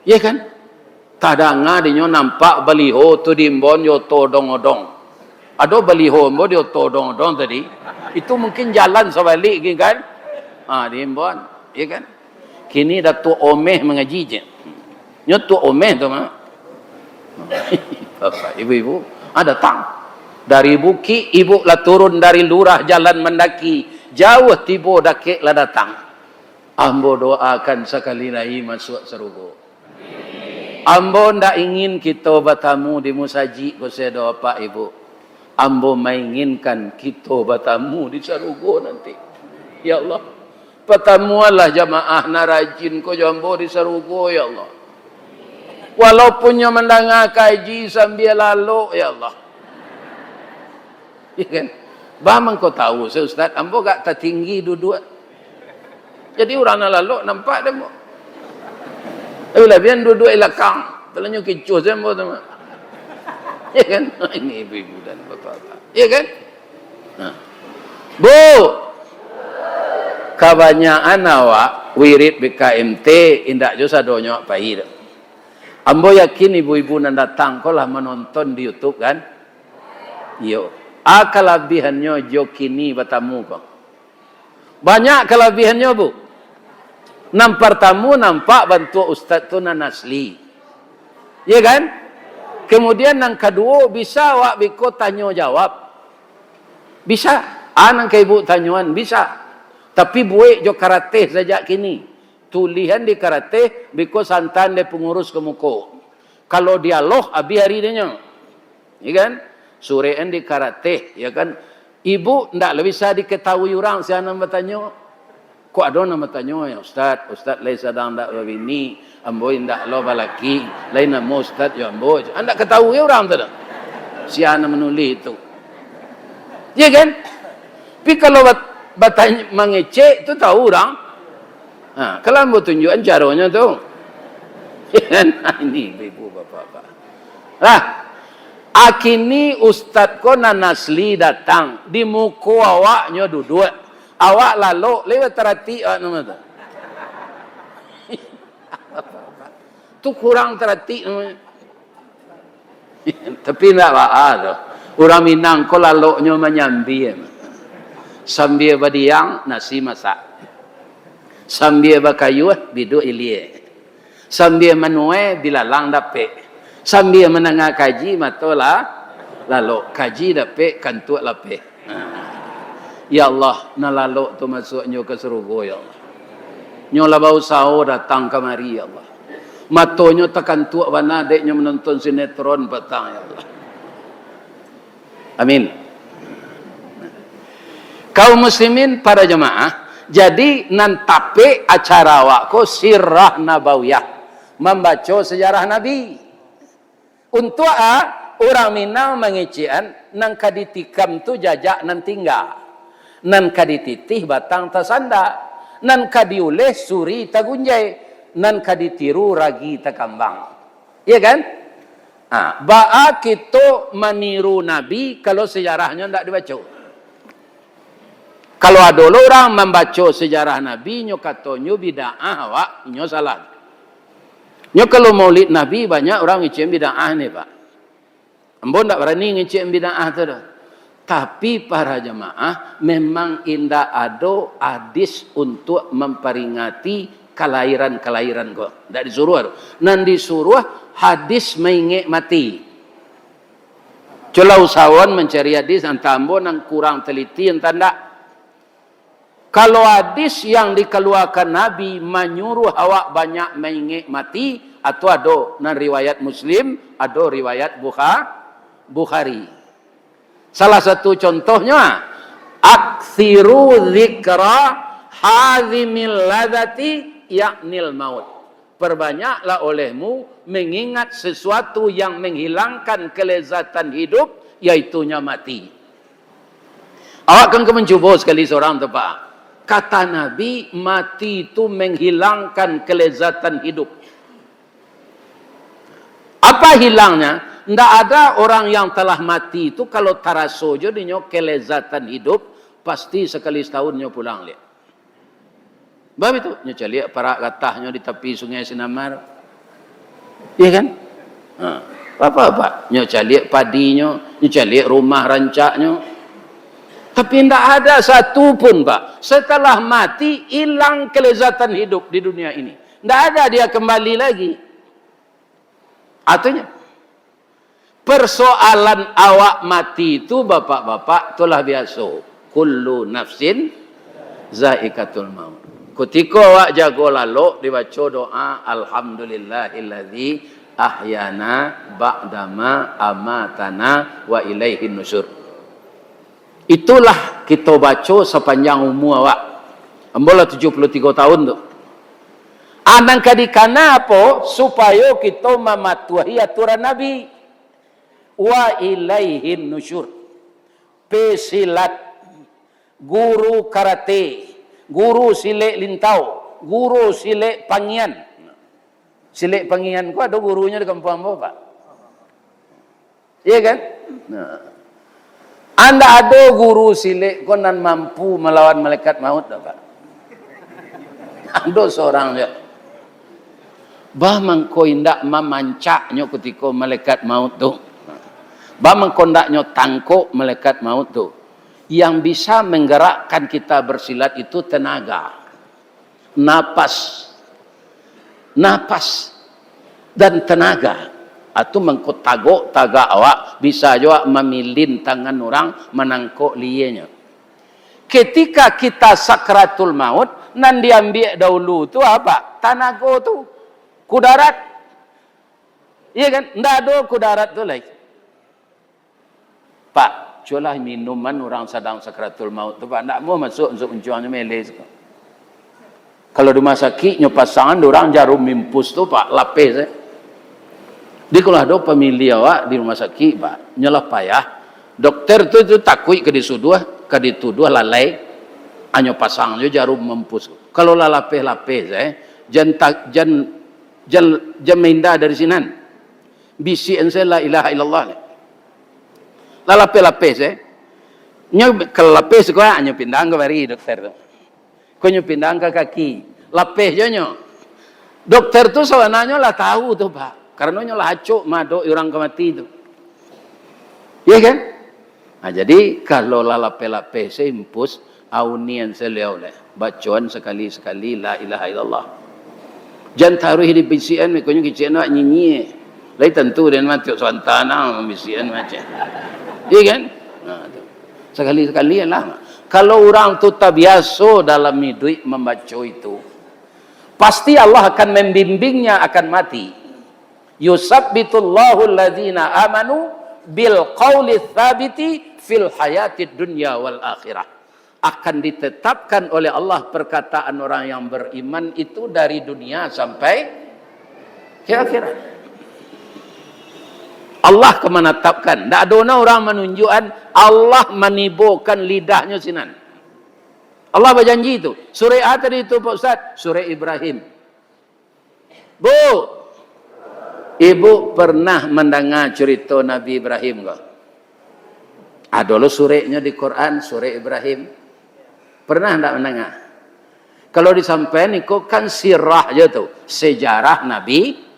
Iya kan? Tadanga dinyo nampak baliho tu diimbon jo oto odong-odong. Ado baliho ambo di oto odong-odong tadi. Itu mungkin jalan sabalik gin kan? Ah, diimbon. Iya kan? Kini Datuak Omeh mangaji je. Nyo Tuak Omeh tu mah. Bapak, ibu-ibu, ah, datang. Dari bukik, ibu lah turun dari lurah jalan mandaki. Jauah tibo, dakek lah datang. Ambo doakan sakali lai masuak sarugo. Ambo ndak ingin kito batamu di musajik ko sedo, Apak Ibu. Ambo mainginkan kito batamu di sarugo nanti. Ya Allah, patamuanlah jamaah nan rajin ko jo ambo di sarugo, ya Allah. Walaupun nyo mandanga kaji sambia lalok, ya Allah. Ya kan? Bah, mangko tahu, Ustaz, ambo agak tatinggi duduak. Jadi urang nan lalok nampak dek ambo. Tapi labian duduak di lakang, talanyo kicuah se ambo tu mah. Ya kan? Ini ibu-ibu dan bapak-bapak. Ya kan? Nah. Bu, kabanyakan awak wirid B K M T, indak jo sadonyo awak pai tu. Ambo yakin ibu-ibu nan datang ko lah manonton di YouTube kan? Iyo. A kalabihannyo jo kini batamu ko. Banyak kalabihannyo, Bu. Nan partamu, nampak bantuak ustaz tu nan asli. Ya kan? Kemudian nan kaduo, bisa awak biko tanyo jawab. Bisa. A nan ka ibu tanyoan, bisa. Tapi buek jo karateh sajak kini. Tulihan di karateh, biko santan dek pangurus ka muko. Kalau dialoh, abih ari dinyo. Ya kan? Surekan di karateh, ya kan? Ibu ndak lah bisa diketahui urang sia nan batanyo. Kok ado nan batanyo, "Ya Ustaz, Ustaz lai sadang ndak babini, ambo indak lo balaki, lai namo Ustaz jo ambo." Ndak ketahui urang tu doh. Sia nan manulih tu. Ya kan? Tapi kalau bat-, batanyo mangecek tu tahu urang. Ha, kalau ambo tunjuakan caronyo tu. Ini ibu bapak-bapak. Lah, akini ustaz ko nan asli datang, di muko awaknyo duduak. Awak lalok, lai bataratik awak namo tu. Tu kurang taratik namonyo. Tapi indak baa tu. Urang Minang ko laloknyo manyambia. Sambia badiang, nasi masak. Sambia bakayuah, biduak ilia. Sambia manuai, bilalang dapek. Sambia mandanga kaji, mato lah lalok. Kaji dapek, kantuak lapeh. Ya Allah, nan lalok tu masuaknyo ka sarugo, ya Allah. Nyo lah bausaho datang kamari, ya Allah. Matonyo takantuak bana dek nyo manonton sinetron patang, ya Allah. Amin. Kaum muslimin, para jamaah, jadi nan tapek acara awak ko sirah nabawiyah, mambaco sejarah Nabi. Untuak a, urang Minang mangecekan, nan ka ditikam tu jajak nan tingga, nan ka dititih batang tasanda, nan ka diuleh suri tagunjai, nan ka ditiru ragi takambang. Iya kan? Ha, baa kito maniru Nabi kalau sejarahnyo ndak dibaco? Kalau ado lo urang mambaco sejarah Nabi, nyo katonyo bid'ah awak, nyo salah. Nyo kalau Maulid Nabi, banyak urang ngecek bid'ah ni, Pak. Ambo ndak barani ngecek bid'ah tu doh. Tapi para jamaah, memang indak ado hadis untuak mamparingati kalairan-kalairan ko. Ndak disuruah tu. Nan disuruah hadis maingek mati. Cubolah usahoan mancari hadis, antah ambo nan kurang teliti, antah ndak. Kalau hadis yang dikaluakan Nabi manyuruah awak banyak maingek mati, atau ado nan riwayat Muslim, ado riwayat Bukha-, Bukhari. Salah satu contohnyo, "Aktsiru dzikra hadzimil ladzati, yaknil maut." Perbanyaklah olehmu mengingat sesuatu yang menghilangkan kelezatan hidup, yaitunya mati. Awak kan ka mancubo sakali surang tu, Pak. Kata Nabi, mati itu menghilangkan kelezatan hidup. Apa hilangnya? Ndak ada orang yang telah mati itu kalau taraso jo dinyo kelezatan hidup, pasti sakali satahun nyo pulang liak. Bab itu, nyo caliak parak gatahnyo di tapi Sungai Sinamar. Iya kan? Ha, apa-apa. Nyo caliak padinyo, nyo caliak rumah rancaknyo. Tapi ndak ada satu pun, Pak. Setelah mati, hilang kelezatan hidup di dunia ini. Ndak ada dia kembali lagi. Artinya, persoalan awak mati tu, bapak-bapak, tu lah biaso. Kullu nafsin zaikatul maut. Kutiko awak jago lalok, dibaco doa, "Alhamdulillahilladzi ahyana ba'dama amatana wa ilaihin nusyur." Itulah kito baco sapanjang umua awak. Ambo lah tujuah puluah tigo taun tu. Ah, nan ka dikana apo? Supayo kito mamatuahi aturan Nabi. Wa ilaihin nusyur. Pesilat, guru karate, guru silek lintau, guru silek pangian. Silek pangian ko ado gurunyo di kampuang ambo, Pak. Iya kan? Nah. Andak ado guru silek ko nan mampu malawan malaikat maut doh, Pak. Ado surang se. Bah mangko indak mamancaknyo kutiko malaikat maut tu. Bah mangko ndaknyo tangkok malaikat maut tu. Yang bisa menggerakkan kita bersilat itu tenaga. Napas. Napas dan tenaga. Atu mangko tagok tagak awak, bisa jo awak mamilin tangan urang, manangkok lienyo. Ketika kita sakratul maut, nan diambiak dahulu tu apa? Tanago tu. Kudarat. Iya kan? Ndak ado kudarat tu lai. Pak, cubolah minuman urang sadang sakratul maut tu, Pak. Ndak mau masuak unsuak uncuangnyo mele siko. Kalau di rumah sakik, nyo pasangan di urang jarum impus tu, Pak, lapeh se. Di kalau ado pamili awak di rumah sakik, Pak, nyo lah payah. Dokter tu, tu takuik ka disuduah, ka dituduah lalai, anyo pasang jo jarum impus. Kalau lah lapeh-lapeh se, jan ta-, jan, jan, jan minda dari sinan. Bisiakan se la ilaha illallah. Lah lapeh-lapeh se. Nyo kalau lapeh siko, nyo pindahkan ka bari dokter tu. Ko nyo pindahkan ka kaki. Lapeh jo nyo. Dokter tu sabananyo lah tahu tu, Pak. Karano nyo lah acok maadok urang ka mati tu. Iya kan? Nah, jadi, kalau lah lapeh-lapeh se impus, aunian se liau lai. Bacoan sakali-sakali, la ilaha illallah. Jan taruih dibisiakan, mikonyo kicik nak nyinyia. Lai tantu den mah tiok sawanta nah mambisiakan macam. Iya kan? Nah, tu. Sakali-sakali lah. Kalau urang tu tabiaso dalam iduik mambaco itu, pasti Allah akan membimbingnya akan mati. "Yusabbitullahu alladzina amanu bil qauli tsabiti fil hayatid dunya wal akhirah." Akan ditetapkan oleh Allah perkataan orang yang beriman itu dari dunia sampai ke akhirat. Allah ka manatapkan. Ndak ado na urang manunjuakan, Allah manibokan lidahnyo sinan. Allah bajanji tu. Surek a tadi tu, Pak Ustaz? Surek Ibrahim. Bu, ibu pernah mandanga curito Nabi Ibrahim ko? Ado lo sureknyo di Quran, surek Ibrahim. Pernah ndak mandanga? Kalau disampaian iko kan sirah jo tu, sejarah Nabi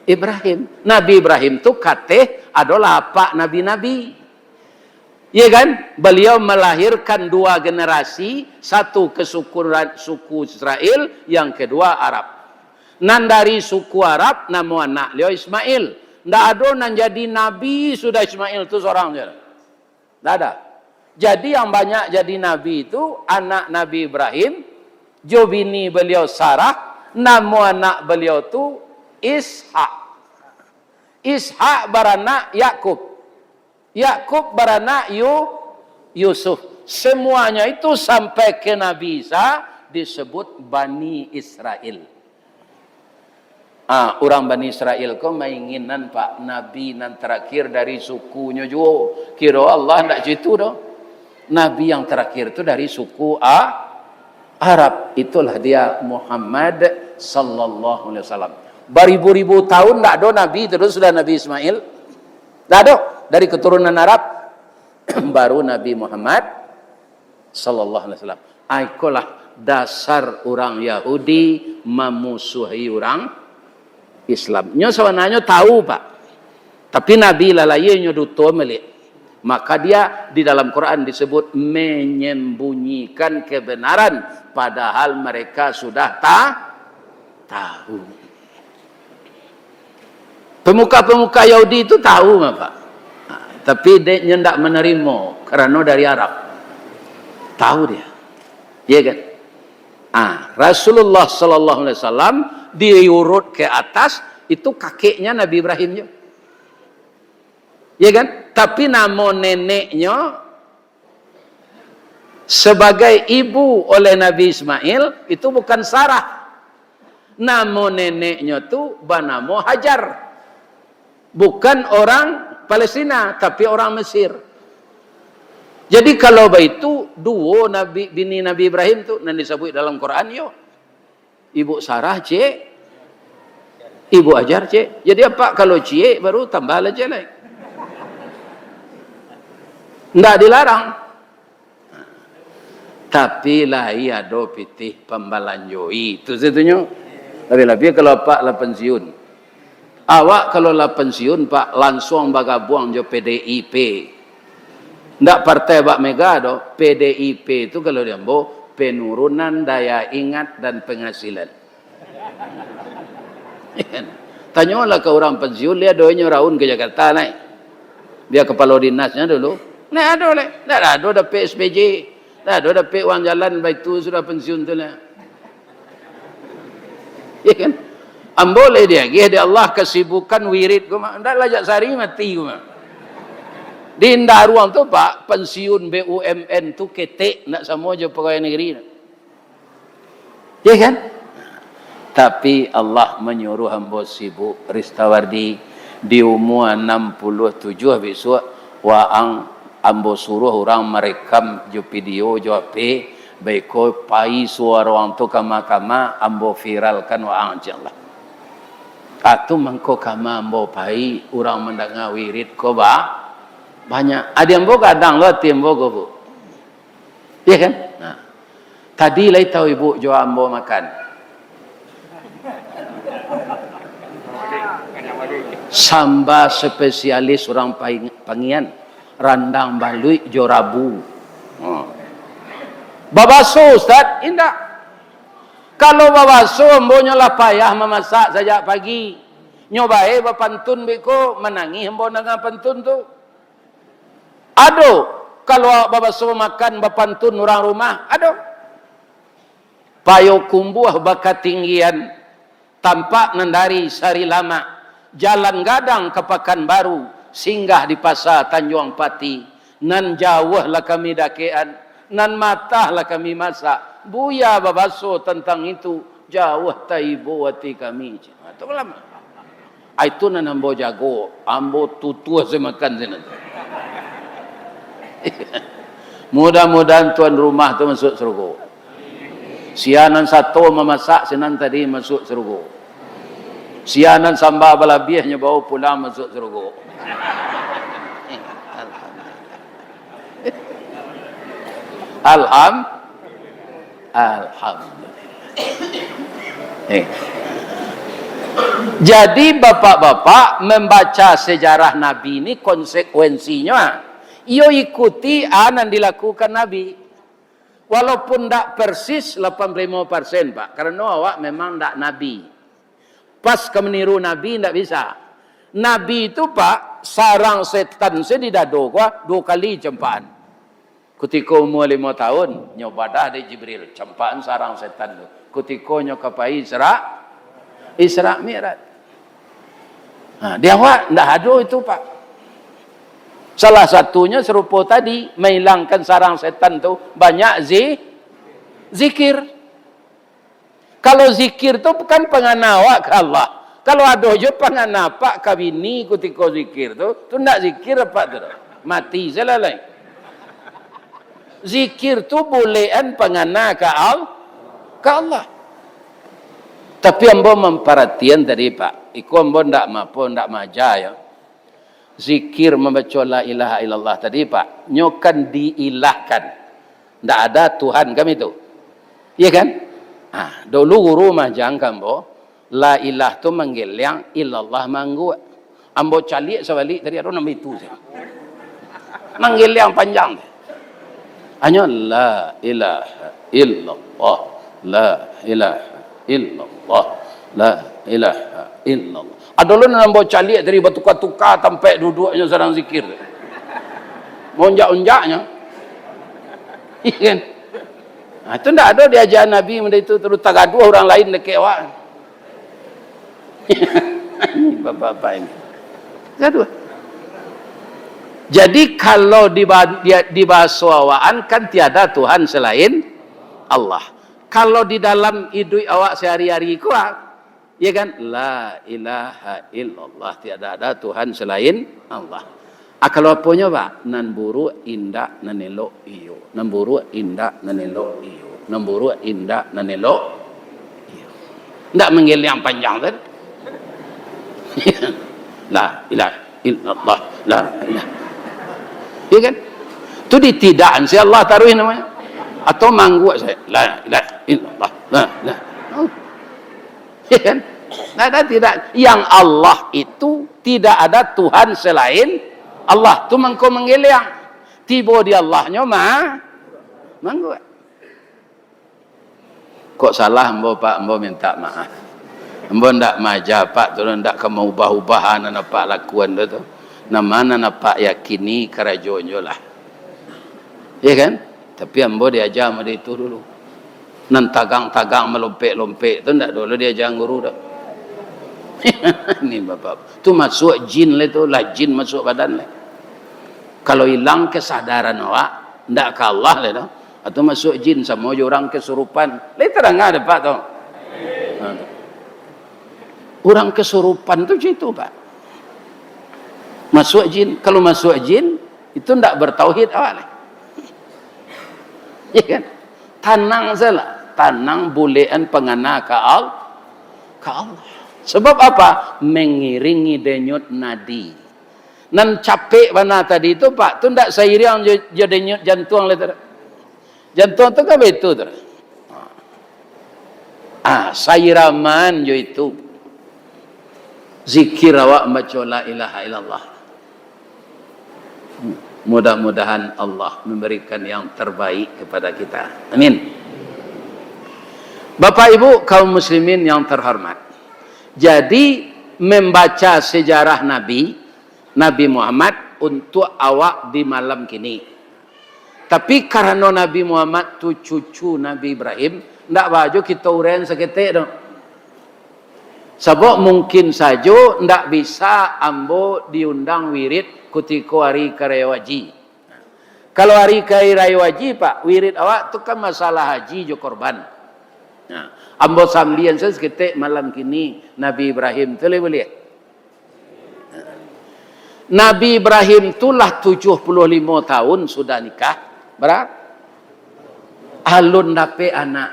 Ibrahim. Nabi Ibrahim tu kateh adolah apak nabi-nabi. Iya kan? Beliau melahirkan dua generasi, satu ke suku ra-, suku Israel, yang kedua Arab. Nan dari suku Arab, namo anak liau Ismail. Ndak ado nan jadi nabi sudah Ismail tu sorang je. Ndak ada. Jadi yang banyak jadi nabi tu anak Nabi Ibrahim, jo bini beliau Sarah, namo anak beliau tu Ishak. Ishak baranak Yakub. Yakub baranak Yu-, Yusuf. Semuanya itu sampai ke Nabi Isa disebut Bani Israel. Ah, urang Bani Israel ko mainginan, Pak, nabi nan terakhir dari sukunyo juo. Kiro Allah ndak caitu doh. Nabi yang terakhir tu dari suku A-, Arab. Itulah dia Muhammad sallallahu alaihi wasallam. Baribu-ribu tahun ndak ado nabi tu, sudah Nabi Ismail. Ndak ado dari keturunan Arab. Baru Nabi Muhammad sallallahu alaihi wasallam. Ah, ikolah dasar urang Yahudi mamusuhi urang Islam. Nyo sabananyo tahu, Pak. Tapi Nabi lah lahia, nyo duto baliak. Maka dia di dalam Quran disebut menyembunyikan kebenaran, padahal mereka sudah ta-, tahu. Pemuka-pemuka Yahudi itu tahu, Bapak. Ha, tapi dek nyo ndak menerima, karena dari Arab. Tahu dia. Iya kan? Ah, Rasulullah sallallahu alaihi wasallam diurut ke atas, itu kakeknya Nabi Ibrahim jo. Ya kan? Tapi namo neneknyo sebagai ibu oleh Nabi Ismail, itu bukan Sarah. Namo neneknyo tu banamo Hajar. Bukan orang Palestina, tapi orang Mesir. Jadi, kalau baitu, duo nabi, bini Nabi Ibrahim tu, nan disabuik dalam Quran, yo. Ibu Sarah, ciek. Ibu Hajar, ciek. Jadi, apak kalau ciek, baru tambah lah ciek lai. Ndak dilarang. Tapi, lai ado pitih pambalanjo itu satunyo. Labiah-labiah kalau apak lah pensiun. Awak kalau lah pensiun, Pak, lansuang bagabuang jo P D I P. Ndak partai Abak Mega doh, P D I P tu kalau di ambo, penurunan daya ingat dan penghasilan. Tanyolah ka urang pensiun, lai ado inyo raun ka Jakarta, lai. Bia kapalo dinasnyo dulu. Ndak ado, lai. Ndak ado dapek S P J. Ndak ado dapek uang jalan, baitu sudah pensiun tu, lai. Ya kan? Ambo lai diagiah dek Allah kasibukan wirid ko mah. Ndak lah jak sari mati ko mah. Di indak ruang tu, Pak, pensiun B U M N tu ketek, ndak samo jo pegawai negeri. Ya kan? Tapi Allah manyuruah ambo sibuk, Ristawardi, di umua anam puluah tujuah bisuak, waang ambo suruah urang marekam jo video jo H P, baiko pai suaro ang tu kama-kama, ambo viralkan waang, insyaallah. Atu mangko kama ambo pai, urang mandanga wirid ko ba-, banyak. Adi ambo gadang lo ati ambo ko, Bu. Iya kan? Nah. Tadi lai tahu ibu jo ambo makan. Samba spesialis urang Pai-, Pangian, randang baluik jo rabu. Hmm. Babaso, Ustaz? Indak. Kalau babaso, ambo nyo lah payah mamasak sajak pagi. Nyo bae bapantun beko, manangih ambo danga pantun tu. Ado, kalau awak babaso makan bapantun urang rumah, ado. Payokumbuah bakatinggian, tampak nan dari Sarilamak, jalan gadang ka Pakanbaru, singgah di Pasa Tanjuang Pati, nan jauah lah kami dakekan, nan matah lah kami masak. Buya babaso tantang itu, jauah taibo ati kami. Ha, tu ulama. Ai, tu nan ambo jago, ambo tutuah se makan sinan. Mudah-mudahan tuan rumah tu masuk surga. Sia nan sato mamasak sinan tadi masuk surga. Sia nan samba balabiah nyo bawa pulang masuk surga. Alham-, Alhamdulillah. Eh. Jadi, bapak-bapak, membaca sejarah Nabi ni konsekuensinyo, ah, iyo ikuti a nan dilakukan Nabi. Walaupun ndak persis lapan puluh lima persen, Pak, karena awak memang ndak Nabi. Pas ka maniru Nabi, ndak bisa. Nabi tu, Pak, sarang setan se di dado ko, duo kali campakan. Kutiko umua limo taun, nyo badah dek Jibril, campakan sarang setan tu. Kutiko nyo ka pai Isra, Isra Mi'raj. Nah, di awak ndak ado itu, Pak. Salah satunyo sarupo tadi, mailangkan sarang setan tu, banyak zi-, zikir. Kalau zikir tu kan pangana awak ka Allah. Kalau ado jo pangana apak ka bini kutiko zikir tu, tu ndak zikir apak tu doh. Mati se lah lai. Zikir tu bulekan pangana ka Al-, ka Allah. Tapi ambo mamparatian tadi, Pak. Iko ambo ndak mapo, ndak maaja yo. Zikir mambaco la ilaha illallah tadi, Pak, nyo kan diilahkan. Ndak ada Tuhan kami tu. Iya kan? Ah, dulu guru majang ka ambo, la ilah tu manggeliang, illallah mangguak. Ambo caliak sabalik tadi, ado namo itu sajo. Manggeliang panjang. Hanyo la ilaha illallah, la ilaha illallah, la ilaha illallah. Ado lo nan ambo caliak tadi batuka-tuka tampek duduaknyo sadang zikir. Maunjak-unjaknyo. Iya kan? Ha, tu ndak ado diaja Nabi model itu, terus tagaduah urang lain dakek awak. Ini bapak-bapak ini. Gaduah. Jadi, kalau di ba-, di, di bahaso awak kan tiada Tuhan selain Allah. Kalau di dalam iduik awak sehari-hari ko, ah, ya kan? La ilaha illallah, tiada ada Tuhan selain Allah. Ah, kalau aponyo, Pak? Nan buruak indak, nan elok iyo. Nan buruak indak, nan elok iyo. Nan buruak indak, nan elok iyo. Ndak manggeliang panjang tadi. La ilaha illallah, la ilaha. Ya kan? Tu ditidakan si Allah taruih namanya. Atau mangguak saja. La ilaha illallah, la ilaha. Oh. Ya kan? Ndak ada tidak. Yang Allah itu tidak ada Tuhan selain Allah. Tu mangko manggeliang. Tibo di Allahnyo ma-, mangguak. Kok salah ambo, Pak? Ambo mintak maaf. Ambo ndak maaja Apak tu, ndak ka maubah-ubah nan Apak lakuan tu, tu. Nan ma nan Apak yakini karajonyo lah. Ya kan? Tapi ambo diaja mode itu dulu. Nan tagang-tagang, malompek-lompek tu ndak dulu diaja guru tu. Ini Bapak. Tu masuak jin lah tu, lah jin masuak badan lah. Kalau ilang kesadaran awak, ndak ka Allah lah tu. Atau masuak jin samo jo urang kesurupan. Lai tadanga dek Apak tu? Ha. Urang kesurupan tu cam itu, Pak. Masuak jin. Kalau masuak jin, itu ndak bertauhid awak lai. Ya kan? Tanang sajolah. Tanang, bulekan pangana ka Al-, ka Allah. Sebab apa? Mangiringi denyut nadi. Nan capek bana tadi tu, Pak, tu ndak sairiang jo, jo denyut jantuang lai tu. Jantuang tu kan baitu tu. Ah, sairaman jo itu. Zikir awak mambaco la ilaha illallah. Mudah-mudahan Allah memberikan yang terbaik kepada kita. Amin. Bapak Ibu kaum muslimin yang terhormat. Jadi, membaca sejarah Nabi, Nabi Muhammad untuk awak di malam kini. Tapi karano Nabi Muhammad tu cucu Nabi Ibrahim, ndak baa jo kito uraian saketek doh. Sabab mungkin sajo ndak bisa ambo diundang wirid kutiko hari ka Rayo Haji. Kalau hari ka Rayo Haji, Pak, wirid awak tu kan masalah haji jo korban. Nah, ambo sambian saketek malam kini Nabi Ibrahim tu, lai buliah? Nabi Ibrahim tu lah tujuh puluh limo tahun sudah nikah. Bara? Alun dapek anak.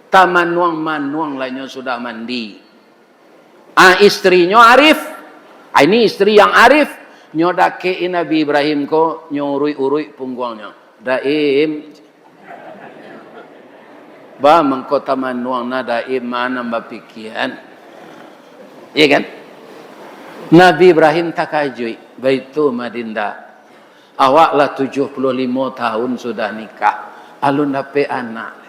Tamanuang-manuang lah nyo sudah mandi. Ah, istrinyo arif. Ah, ini istri yang arif. Nyo dakek-i Nabi Ibrahim ko, nyo uruik-uruik pungguangnyo. "Daim, ba mangko tamanuang na, Daim, ma nan bapikian?" Iya kan? Nabi Ibrahim takajuik, "Baitu mah, Dinda. Awak lah tujuh puluh limo tahun sudah nikah, alun dapek anak.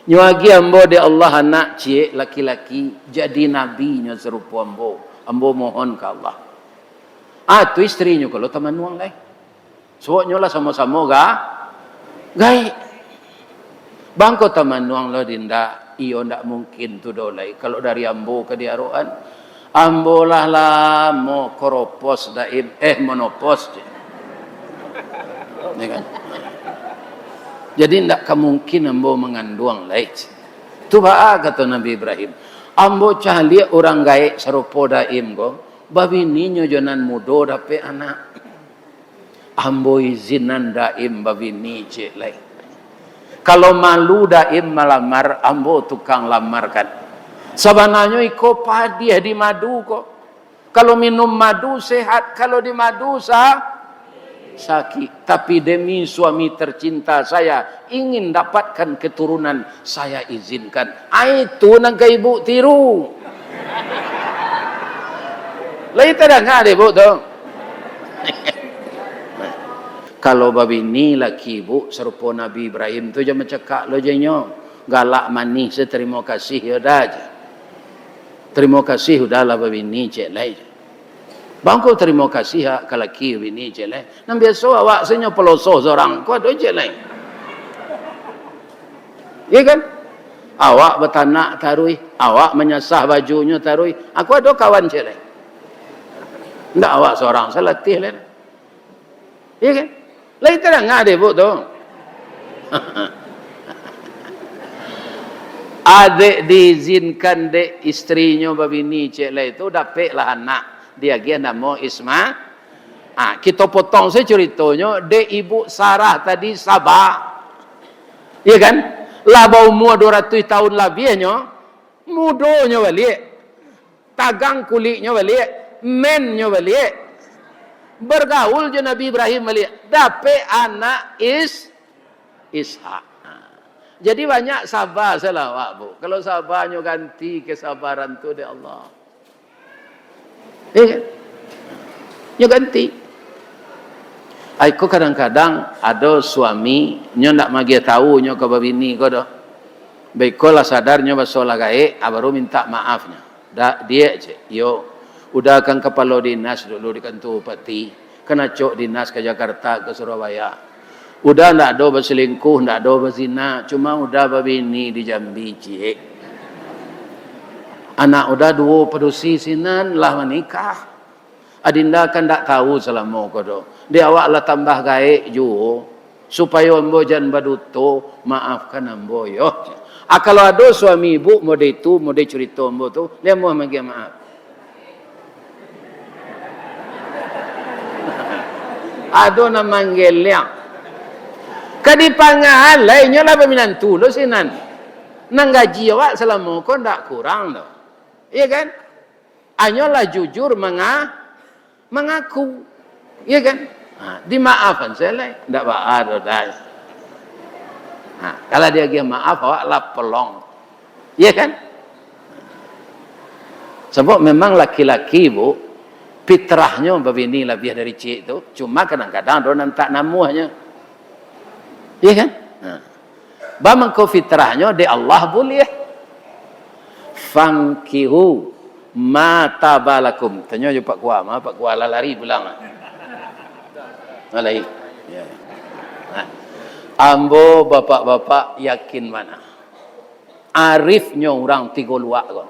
Nyo agiah ambo dek Allah anak ciek laki-laki, jadi nabi nyo sarupo ambo. Ambo mohon ka Allah." Ah, tu istrinyo ko lo tamanuang lai. Suoknyo lah samo-samo ga-, gaek. "Bangko tamanuang lo, Dinda?" "Iyo, ndak mungkin tu doh lai, kalau dari ambo ka diarokan. Ambo lah lamo koropos, Daim, eh, monopos," cek. Ya kan? "Jadi, ndak ka mungkin ambo manganduang lai," cek. Tu baa kato Nabi Ibrahim, "Ambo caliak urang gaek sarupo Daim ko, babininyo jo nan mudo dapek anak." "Ambo izinan Daim babini ciek lai. Kalau malu Daim malamar, ambo tukang lamarkan. Sabananyo iko padiah di madu ko. Kalau minum madu sehat, kalau di madu sa-, sakik. Tapi demi suami tercinta saya, ingin dapatkan keturunan, saya izinkan." Ai, tu nan ka ibu tiru. Lai tadanga dek ibu tu? Kalau babini laki ibu sarupo Nabi Ibrahim tu, jan bacakak lo jo inyo. Galak manih se, tarimo kasih yo dah je. "Tarimo kasih, udahlah babini ciek lai." "Bangko tarimo kasih ka laki bini ciek lai?" "Nan biaso awak se nyo paloso sorang ko, ado ciek lai?" Iya kan? Awak batanak taruih, awak manyasah bajunyo taruih. Aku ado kawan ciek lai. Ndak awak sorang, salatih lai. Iya kan? Lai tadanga dek ibuk tu. Adek diizinkan dek istrinyo babini ciek lai tu, dapeklah anak, diagiah namo Isma. Ah, kito potong sajo curitonyo, dek ibuk Sarah tadi saba. Iya kan? Lah baumua duo ratuih taun labiahnyo, mudonyo baliak. Tagang kuliknyo baliak, mennyo baliak. Bergaul jo Nabi Ibrahim baliak. Dapek anak Is-, Ishak. Nah. Jadi banyak saba salah awak, Bu. Kalau saba nyo ganti kesabaran tu dek Allah. Eh, nyo ganti. Ai, ko kadang-kadang ado suami, nyo ndak magiah tahu nyo ka babini ko doh. Baiko lah sadar nyo baso lah gaek, ah, baru mintak maaf nyo. Dak, diak, cek. Yo, Uda kan kapalo dinas dulu di kantua bupati. Kan acok dinas ka Jakarta, ka Surabaya. Uda ndak ado baselingkuh, ndak ado bazina, cuma Uda babini di Jambi, ciek. Anak Uda duo padusi sinan lah manikah. Adinda kan ndak tahu salamo ko doh. Di awak lah tambah gaek juo, supayo ambo jan baduto, maafkan ambo yo. Ah, kalau ado suami ibuk mode itu, mode curito ambo tu, lai amuah magiah maaf. Ado nan manggeliang. Ka dipangahan lai, inyo lah baminantu lo sinan. Nan gaji awak salamo ko ndak kurang doh. Iya kan? Hanyolah jujur manga-, mangaku. Iya kan? Ha, dimaafkan sajo lai. Ndak baa doh, dai. Ha, kalau diagiah maaf, awak lah pelong. Iya kan? Sabab memang laki-laki, Bu, fitrahnyo babini labiah dari ciek tu, cuma kadang-kadang ado nan tak namuahnyo. Iya kan? Ha. Ba mangko fitrahnyo dek Allah buliah. "Fankihu ma taba lakum." Tanyo jo Pak Kua, ma Pak Kua lah lari pulang. Lah lari. Ya. Ha. Ambo bapak-bapak yakin bana. Arifnyo urang Tigo Luak ko,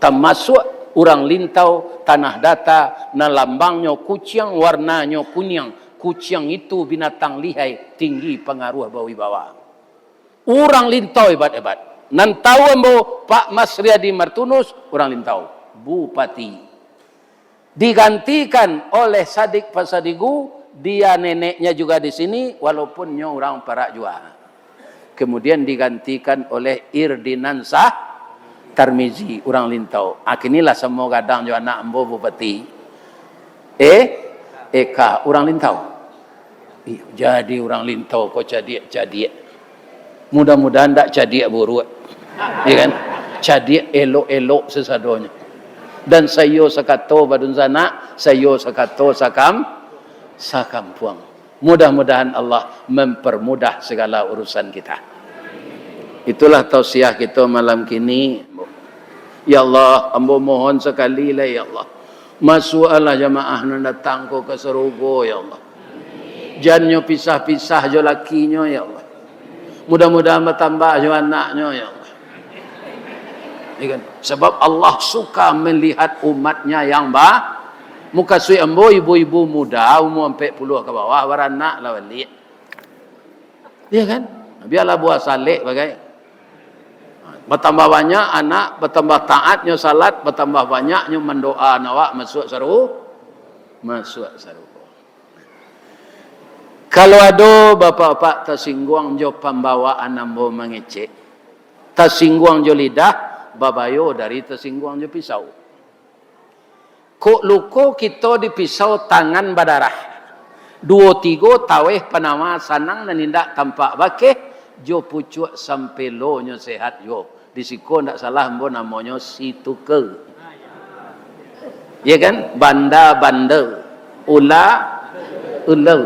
tamasuak urang Lintau, Tanah Data, nan lambangnyo kuciang, warnanyo kuniang. Kuciang itu binatang lihai, tinggi pangaruah bawibawa. Urang Lintau hebat-hebat. Nan tahu ambo, Pak Masriadi Martunus, urang Lintau. Bupati. Digantikan oleh Sadik Pasadigu, dia neneknya juga di sini, walaupun nyo urang Parak jua. Kemudian digantikan oleh Irdinan Sah Tarmizi, urang Lintau. Ah, kini lah samo gadang jo anak ambo bupati. Eh, Eka, urang Lintau. Iyo, jadi urang Lintau ko cadiak-cadiak. Mudah-mudahan ndak cadiak buruak. Ya kan? Cadiak elok-elok sasadonyo. Dan saiyo sakato badunsanak, saiyo sakato sakam-, sakampuang. Mudah-mudahan Allah mempermudah segala urusan kita. Itulah tausiah kita malam kini. Ya Allah, ambo mohon sakali lai, ya Allah. Masuakkanlah jamaah nan datang ko ka sarugo, ya Allah. Jan nyo pisah-pisah jo lakinyo, ya Allah. Mudah-mudahan batambah jo anaknyo, ya Allah. Ya kan? Sabab Allah suka melihat umatnya yang ba-, mukasuik ambo ibu-ibu muda umur ampek puluah ka bawah, baranak lah baliak. Iya kan? Biarlah buah salek bagai. Batambah banyak anak, batambah taatnyo salat, batambah banyaknyo mandoa awak masuak saru-, masuak sarugo. Kalau ado bapak-bapak tasingguang jo pambawaan ambo mangecek, tasingguang jo lidah, babayo dari tasingguang jo pisau. Kok luko kito dipisau tangan badarah, duo tigo taweh panawa sanang nan indak tampak bakeh, jo pucuak sampelonyo sehat juo. Di siko ndak salah ambo namonyo situka. Ya kan? Banda-banda, ula-ula.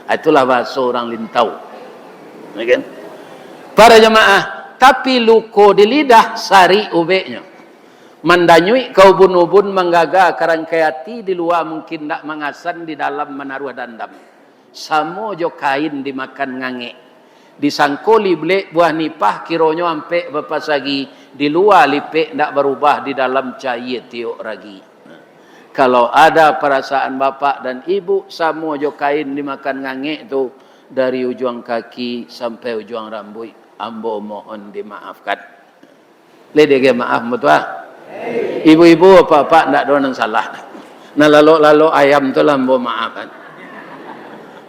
Nah, itulah bahaso urang Lintau. Ya kan? Para jamaah, tapi luko di lidah sarik ubeknyo. Mandanyuik ka ubun-ubun, manggaga ka rangkai ati, di lua mungkin ndak mangasan, di dalam manaruah dandam. Samo jo kain dimakan ngangek. Disangko liblek buah nipah, kironyo ampek bapasagi, di lua lipek ndak barubah, di dalam cayie tiok ragi. Kalau ada parasaan bapak dan ibu, samo jo kain dimakan ngangek tu, dari ujuang kaki sampai ujuang rambuik, ambo mohon dimaafkan. Lai dek maaf, batua? Ibu-ibu, apak-apak, ndak ado nan salah. Nan lalok-lalok ayam tu lah ambo maafkan.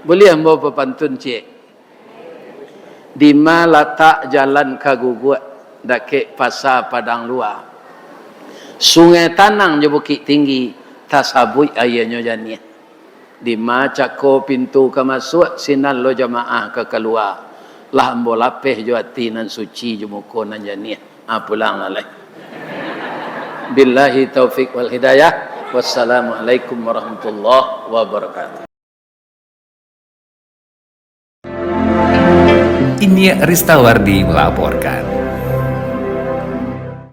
Buliah ambo bapantun ciek? Dima latak jalan ka Guguak, dakek Pasa Padang Lua. Sungai Tanang jo Bukik Tinggi, tasabuik aianyo janiah. Dima cako pintu ka masuak, sinan lo jamaah ka kalua. Lah ambo lapeh jo ati nan suci, jo muko nan janiah. Ha, pulang lah lai. Billahi taufik wal hidayah. Wassalamualaikum warahmatullahi wabarakatuh. Inyiak Ristawardi melaporkan.